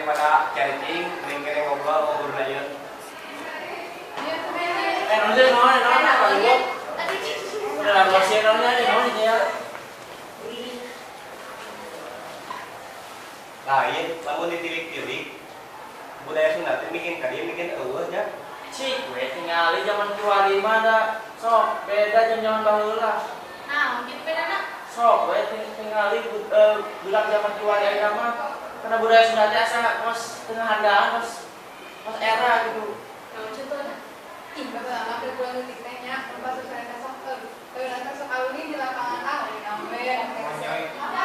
Daripada caricing, mending kene ngobrol ngobrol aja. Eh, naon naon naon apa lu? Udah lah, naon naon ya. Lain, lamun ditilik-tilik budaya Sunda teh bikin ka dieu bikin eueuh nya. Cik, we tingali zaman kiwari mah da sok beda jeung zaman baheula. Nah, mungkin bedana. Sok we tingali budak zaman kiwari ayeuna mah karena budaya Sunda teh asa kos tengah handaan kos kos era gitu. Naon contohna? Ih, baheula mah keur bulan leutik teh nya, tempat sosialisasi sok teh sok aluni di lapangan ah, we.